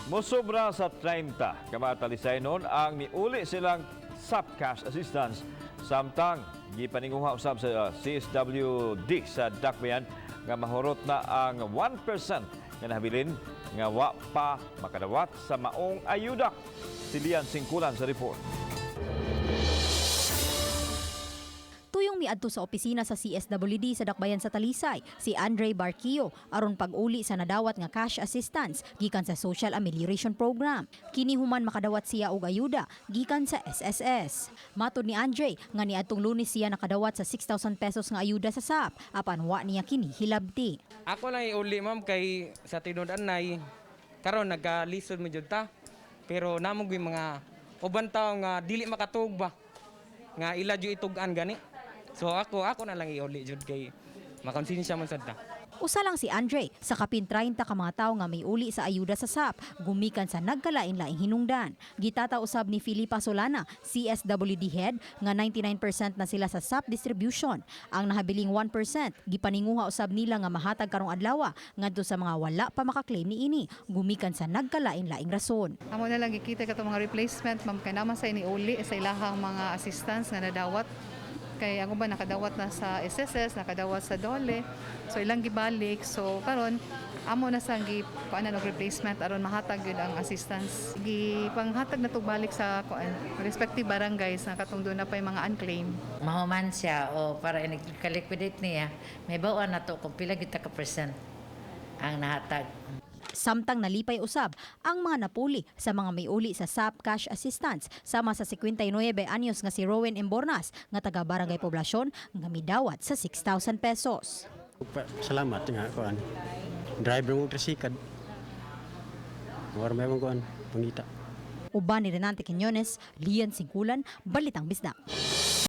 Mosobra sa 30 ka mga Talisaynon ang niuli silang SAP cash assistance, samtang gipaninguha usab sa CSWD sa Dakbayan nga mahurot na ang 1% nga nahabilin nga wa pa makadawat sa maong ayuda. Si Lian Singkulan sa report. Tuyong miadto sa opisina sa CSWD sa Dakbayan sa Talisay, si Andre Barquillo aron pag-uli sa nadawat nga cash assistance gikan sa Social Amelioration Program. Kini human makadawat siya og ayuda gikan sa SSS. Matod ni Andre nga niadtong Lunes siya nakadawat sa 6,000 pesos nga ayuda sa SAP apan wa niya kini hilabti. Ako lang iuli, ma'am, kay sa tinud-anay karon nagkalisod mo jud ta. Pero namo gyud mga uban tawo nga dili makatuog ba nga ila jud itug-an gani. So ako na lang iuli jud kay makonsensya man sad ta. Usa lang si Andre sa kapin 30 ka mga tawo nga may uli sa ayuda sa SAP gumikan sa nagkalain-laing hinungdan. Gitata usab ni Filipa Solana, CSWD head, nga 99% na sila sa SAP distribution. Ang nahabiling 1%, gipaninguha usab nila nga mahatag karong adlaw ngadto sa mga wala pa makaklaim niini gumikan sa nagkalain-laing rason. Amo na lang gikita katong mga replacement, ma'am, kay naman sa iniuli sa ilahang mga assistance nga nadawat, kay ang uban nakadawat na sa SSS, nakadawat sa DOLE. So ilang gibalik. So karon amo na sang gi kuan og replacement aron mahatag gyud ang assistance. Gipanghatag na balik sa kuan respective barangays nga katong doon na pay mga unclaimed. Mahuman siya o para i-liquidate niya, may bawaan na to kung pila kita ka percent ang nahatag. Samtang nalipay usab ang mga napuli sa mga may uli sa SAP cash assistance, sama sa 59 anyos nga si Rowen Embornas nga taga Barangay Poblasyon nga midawat sa 6,000 pesos. Salamat nga kuan. Driver mo trisikad. War may mong kuan pangita. Uban ni Renante Quiñones, Lian Singkulan, Balitang Bisdak.